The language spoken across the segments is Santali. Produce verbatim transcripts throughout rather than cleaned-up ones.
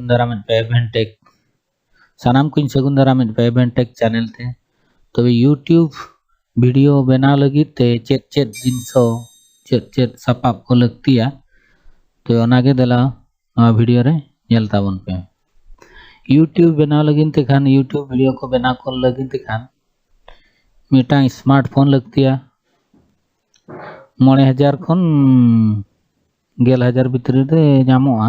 ᱫᱟᱨᱟᱢᱮᱫ ᱯᱮ ᱮᱵᱷᱮᱱᱴᱮᱠ᱾ ᱥᱟᱱᱟᱢ ᱠᱚᱧ ᱥᱟᱹᱜᱩᱱ ᱫᱟᱨᱟᱢᱮᱫ ᱯᱮ ᱮᱵᱷᱮᱱᱴᱮᱠ ᱪᱮᱱᱮᱞ ᱛᱮ᱾ ᱛᱚᱵᱮ YouTube ᱵᱷᱤᱰᱤᱭᱳ ᱵᱮᱱᱟᱣ ᱞᱟᱹᱜᱤᱫ ᱛᱮ ᱪᱮᱫ ᱪᱮᱫ ᱡᱤᱱᱤᱥ, ᱪᱮᱫ ᱪᱮᱫ ᱥᱟᱯᱟᱵ ᱠᱚ ᱞᱟᱹᱠᱛᱤᱭᱟ, ᱛᱚ ᱚᱱᱟᱜᱮ ᱫᱮᱞᱟ ᱱᱚᱣᱟ ᱵᱷᱤᱰᱤᱭᱳ ᱨᱮ ᱧᱮᱞ ᱛᱟᱵᱚᱱ ᱯᱮ᱾ YouTube ᱵᱮᱱᱟᱣ ᱞᱟᱹᱜᱤᱫ ᱛᱮ ᱠᱷᱟᱱ, YouTube ᱵᱷᱤᱰᱤᱭᱳ ᱠᱚ ᱵᱮᱱᱟᱣ ᱠᱚ ᱞᱟᱹᱜᱤᱫ ᱛᱮ ᱠᱷᱟᱱ ᱢᱤᱫᱴᱟᱝ ᱥᱢᱟᱨᱴ ᱯᱷᱳᱱ ᱞᱟᱹᱠᱛᱤᱭᱟ᱾ ᱢᱚᱬᱮ ᱦᱟᱡᱟᱨ ᱠᱷᱚᱱ ᱜᱮᱞ ᱦᱟᱡᱟᱨ ᱵᱷᱤᱛᱨᱤ ᱨᱮ ᱧᱟᱢᱚᱜᱼᱟ᱾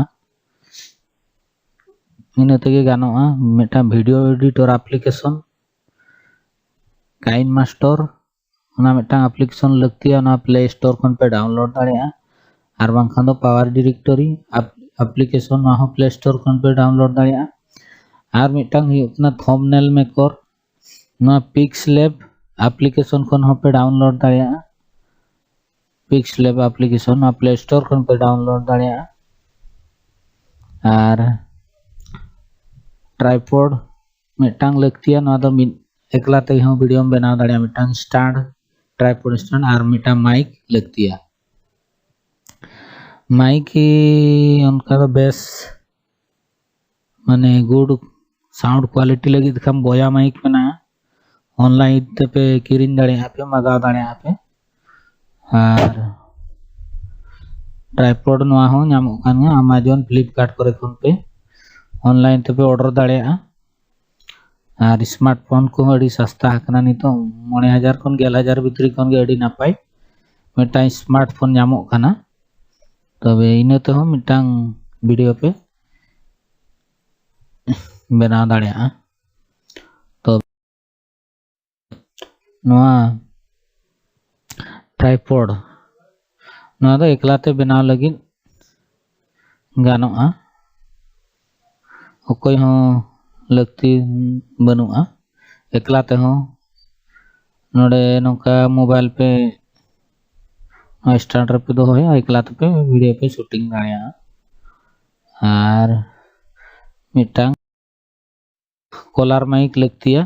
ᱤᱱᱟᱹ ᱛᱮᱜᱮ ᱜᱟᱱᱚᱜᱼᱟ᱾ ᱢᱤᱫᱴᱟᱝ ᱵᱷᱤᱰᱤᱭᱳ ᱮᱰᱤᱴᱚᱨ ᱟᱯᱞᱤᱠᱮᱥᱚᱱ, ᱠᱟᱭᱤᱱ ᱢᱟᱥᱴᱚᱨ, ᱚᱱᱟ ᱢᱤᱫᱴᱟᱝ ᱟᱯᱞᱤᱠᱮᱥᱚᱱ ᱞᱟᱹᱠᱛᱤᱭᱟ᱾ ᱚᱱᱟ ᱯᱞᱮ ᱥᱴᱳᱨ ᱠᱷᱚᱱ ᱯᱮ ᱰᱟᱣᱩᱱᱞᱳᱰ ᱫᱟᱲᱮᱭᱟᱜᱼᱟ, ᱟᱨ ᱵᱟᱝᱠᱷᱟᱱ ᱫᱚ ᱯᱟᱣᱟᱨ ᱰᱤᱨᱮᱠᱴᱚᱨᱤ ᱟᱯᱞᱤᱠᱮᱥᱚᱱ, ᱱᱚᱣᱟ ᱦᱚᱸ ᱯᱞᱮ ᱥᱴᱳᱨ ᱠᱷᱚᱱ ᱯᱮ ᱰᱟᱣᱩᱱᱞᱳᱰ ᱫᱟᱲᱮᱭᱟᱜᱼᱟ᱾ ᱟᱨ ᱢᱤᱫᱴᱟᱝ ᱦᱩᱭᱩᱜ ᱠᱟᱱᱟ ᱛᱷᱚᱢᱵᱱᱮᱞ ᱢᱮᱠᱚᱨ, ᱱᱚᱣᱟ ᱯᱤᱠᱥᱞᱮᱵ ᱟᱯᱞᱤᱠᱮᱥᱚᱱ ᱠᱷᱚᱱ ᱦᱚᱸᱯᱮ ᱰᱟᱣᱩᱱᱞᱳᱰ ᱫᱟᱲᱮᱭᱟᱜᱼᱟ᱾ ᱯᱤᱠᱥᱞᱮᱵ ᱟᱯᱞᱤᱠᱮᱥᱚᱱ ᱱᱚᱣᱟ ᱯᱞᱮ ᱥᱴᱳᱨ ᱠᱷᱚᱱ ᱯᱮ ᱰᱟᱣᱩᱱᱞᱳᱰ ᱫᱟᱲᱮᱭᱟᱜᱼᱟ᱾ ᱟᱨ ᱴᱨᱟᱭᱯᱚᱰ ᱢᱤᱫᱴᱟᱝ ᱞᱟᱹᱠᱛᱤᱭᱟ᱾ ᱱᱚᱣᱟ ᱫᱚ ᱢᱤᱫ ᱮᱠᱞᱟ ᱛᱮᱦᱚᱸ ᱵᱷᱤᱰᱤᱭᱳᱢ ᱵᱮᱱᱟᱣ ᱫᱟᱲᱮᱭᱟᱜᱼᱟ᱾ ᱢᱤᱫᱴᱟᱝ ᱥᱴᱟᱱᱰ, ᱴᱨᱟᱭᱯᱚᱰ ᱥᱴᱟᱱᱰ, ᱟᱨ ᱢᱤᱫᱴᱟᱝ ᱢᱟᱭᱤᱠ ᱞᱟᱹᱠᱛᱤᱭᱟ᱾ ᱢᱟᱭᱤᱠ ᱚᱱᱠᱟ ᱫᱚ ᱵᱮᱥ, ᱢᱟᱱᱮ, ᱜᱩᱰ ᱥᱟᱣᱩᱱᱰ ᱠᱣᱟᱞᱤᱴᱤ ᱞᱟᱹᱜᱤᱫ ᱠᱷᱟᱱ ᱵᱚᱭᱟ ᱢᱟᱭᱤᱠ ᱢᱮᱱᱟᱜᱼᱟ, ᱚᱱᱞᱟᱭᱤᱱ ᱛᱮᱯᱮ ᱠᱤᱨᱤᱧ ᱫᱟᱲᱮᱭᱟᱜᱼᱟ ᱯᱮ, ᱢᱟᱜᱟᱣ ᱫᱟᱲᱮᱭᱟᱜᱼᱟ ᱯᱮ᱾ ᱟᱨ ᱴᱨᱟᱭᱯᱚᱰ ᱱᱚᱣᱟ ᱦᱚᱸ ᱧᱟᱢᱚᱜ ᱠᱟᱱ ᱜᱮᱭᱟ ᱟᱢᱟᱡᱚᱱ, ᱯᱷᱞᱤᱯᱠᱟᱨᱴ ᱠᱚᱨᱮ ᱠᱷᱚᱱ ᱯᱮ᱾ ᱚᱱᱞᱟᱭᱤᱱ ᱛᱮᱯᱮ ᱚᱰᱟᱨ ᱫᱟᱲᱮᱭᱟᱜᱼᱟ᱾ ᱟᱨ ᱥᱢᱟᱨᱴ ᱯᱷᱳᱱ ᱠᱚᱦᱚᱸ ᱟᱹᱰᱤ ᱥᱟᱥᱛᱟ ᱟᱠᱟᱱᱟ ᱱᱤᱛᱚᱜ᱾ ᱢᱚᱬᱮ ᱦᱟᱡᱟᱨ ᱠᱷᱚᱱ ᱜᱮᱞ ᱦᱟᱡᱟᱨ ᱵᱷᱤᱛᱨᱤ ᱠᱷᱚᱱ ᱜᱮ ᱟᱹᱰᱤ ᱱᱟᱯᱟᱭ ᱢᱤᱫᱴᱟᱝ ᱥᱢᱟᱨᱴ ᱯᱷᱳᱱ ᱧᱟᱢᱚᱜ ᱠᱟᱱᱟ᱾ ᱛᱚᱵᱮ ᱤᱱᱟᱹ ᱛᱮᱦᱚᱸ ᱢᱤᱫᱴᱟᱝ ᱵᱷᱤᱰᱤᱭᱳ ᱯᱮ ᱵᱮᱱᱟᱣ ᱫᱟᱲᱮᱭᱟᱜᱼᱟ᱾ ᱛᱚ ᱱᱚᱣᱟ ᱴᱨᱟᱭᱯᱚᱰ, ᱱᱚᱣᱟ ᱫᱚ ᱮᱠᱞᱟ ᱛᱮ ᱵᱮᱱᱟᱣ ᱞᱟᱹᱜᱤᱫ ᱜᱟᱱᱚᱜᱼᱟ, ᱚᱠᱚᱭ ᱦᱚᱸ ᱞᱟᱹᱠᱛᱤ ᱵᱟᱹᱱᱩᱜᱼᱟ᱾ ᱮᱠᱞᱟ ᱛᱮᱦᱚᱸ ᱱᱚᱰᱮ ᱱᱚᱝᱠᱟ ᱢᱳᱵᱟᱭᱤᱞ ᱯᱮ ᱱᱚᱣᱟ ᱥᱴᱮᱱᱰ ᱨᱮᱯᱮ ᱫᱚᱦᱚᱭᱟ, ᱮᱠᱞᱟ ᱛᱮᱯᱮ ᱵᱷᱤᱰᱤᱭᱳ ᱯᱮ ᱥᱩᱴᱤᱝ ᱫᱟᱲᱮᱭᱟᱜᱼᱟ᱾ ᱟᱨ ᱢᱤᱫᱴᱟᱝ ᱠᱚᱞᱟᱨ ᱢᱟᱭᱤᱠ ᱞᱟᱹᱠᱛᱤᱭᱟ᱾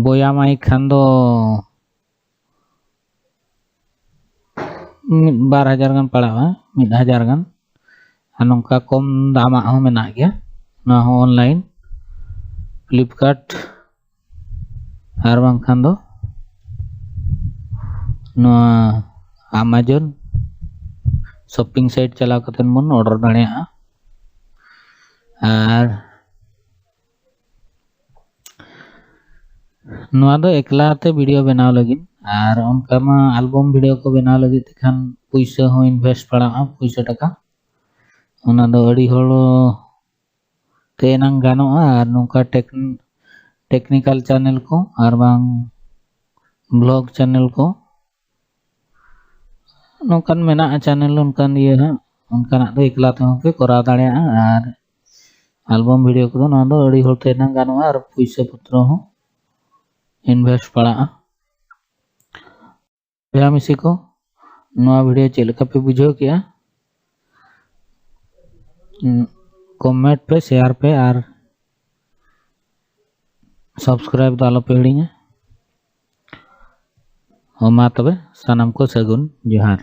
ᱵᱚᱭᱟ ᱢᱟᱭᱤᱠ ᱠᱷᱟᱱ ᱫᱚ ᱢᱤᱫ ᱵᱟᱨ ᱦᱟᱡᱟᱨ ᱜᱟᱱ ᱯᱟᱲᱟᱜᱼᱟ᱾ ᱢᱤᱫ ᱦᱟᱡᱟᱨ ᱜᱟᱱ᱾ ᱟᱨ ᱱᱚᱝᱠᱟ ᱠᱚᱢ ᱫᱟᱢᱟᱜ ᱦᱚᱸ ᱢᱮᱱᱟᱜ ᱜᱮᱭᱟ᱾ ᱱᱚᱣᱟ ᱦᱚᱸ online, Flipkart ᱟᱨ ᱵᱟᱝᱠᱷᱟᱱ ᱫᱚ ᱱᱚᱣᱟ Amazon shopping site ᱪᱟᱞᱟᱣ ᱠᱟᱛᱮ ᱵᱚᱱ order ᱫᱟᱲᱮᱭᱟᱜᱼᱟ᱾ ᱟᱨ ᱱᱚᱣᱟ ᱫᱚ ᱮᱠᱞᱟ ᱛᱮ video ᱵᱮᱱᱟᱣ ᱞᱟᱹᱜᱤᱫ, ᱟᱨ ᱚᱱᱠᱟ ᱢᱟ album video ᱠᱚ ᱵᱮᱱᱟᱣ ᱞᱟᱹᱜᱤᱫ ᱛᱮᱠᱷᱟᱱ ᱯᱩᱭᱥᱟᱹ ᱦᱚᱸ invest ᱯᱟᱲᱟᱜᱼᱟ, ᱯᱩᱭᱥᱟᱹ ᱴᱟᱠᱟ᱾ ᱚᱱᱟ ᱫᱚ ᱟᱹᱰᱤ ᱦᱚᱲ ᱛᱮ ᱮᱱᱟᱝ ᱜᱟᱱᱚᱜᱼᱟ᱾ ᱟᱨ ᱱᱚᱝᱠᱟ ᱴᱮᱠ-, technical channel ᱠᱚ ᱟᱨ ᱵᱟᱝ vlog channel ᱠᱚ, ᱱᱚᱝᱠᱟᱱ ᱢᱮᱱᱟᱜᱼᱟ channel, ᱚᱱᱠᱟᱱ ᱤᱭᱟᱹ ᱦᱟᱸᱜ, ᱚᱱᱠᱟᱱᱟᱜ ᱫᱚ ᱮᱠᱞᱟ ᱛᱮᱦᱚᱸ ᱯᱮ ᱠᱚᱨᱟᱣ ᱫᱟᱲᱮᱭᱟᱜᱼᱟ᱾ ᱟᱨ album video ᱠᱚᱫᱚ ᱱᱚᱣᱟ ᱫᱚ ᱟᱹᱰᱤ ᱦᱚᱲ ᱛᱮ ᱮᱱᱟᱝ ᱜᱟᱱᱚᱜᱼᱟ ᱟᱨ ᱯᱩᱭᱥᱟᱹ ᱯᱚᱛᱨᱚ ᱦᱚᱸ invest ᱯᱟᱲᱟᱜᱼᱟ᱾ ᱵᱚᱭᱦᱟ ᱢᱤᱥᱤ ᱠᱚ, ᱱᱚᱣᱟ video ᱪᱮᱫ ᱞᱮᱠᱟ ᱯᱮ ᱵᱩᱡᱷᱟᱹᱣ ᱠᱮᱜᱼᱟ? ᱩᱸ, comment ᱯᱮ, share ᱯᱮ ᱟᱨ subscribe ᱫᱚ ᱟᱞᱚ ᱯᱮ ᱦᱤᱲᱤᱧᱟ᱾ ᱦᱚᱸ, ᱢᱟ ᱛᱚᱵᱮ ᱥᱟᱱᱟᱢ ᱠᱚ ᱥᱟᱹᱜᱩᱱ ᱡᱚᱦᱟᱨ᱾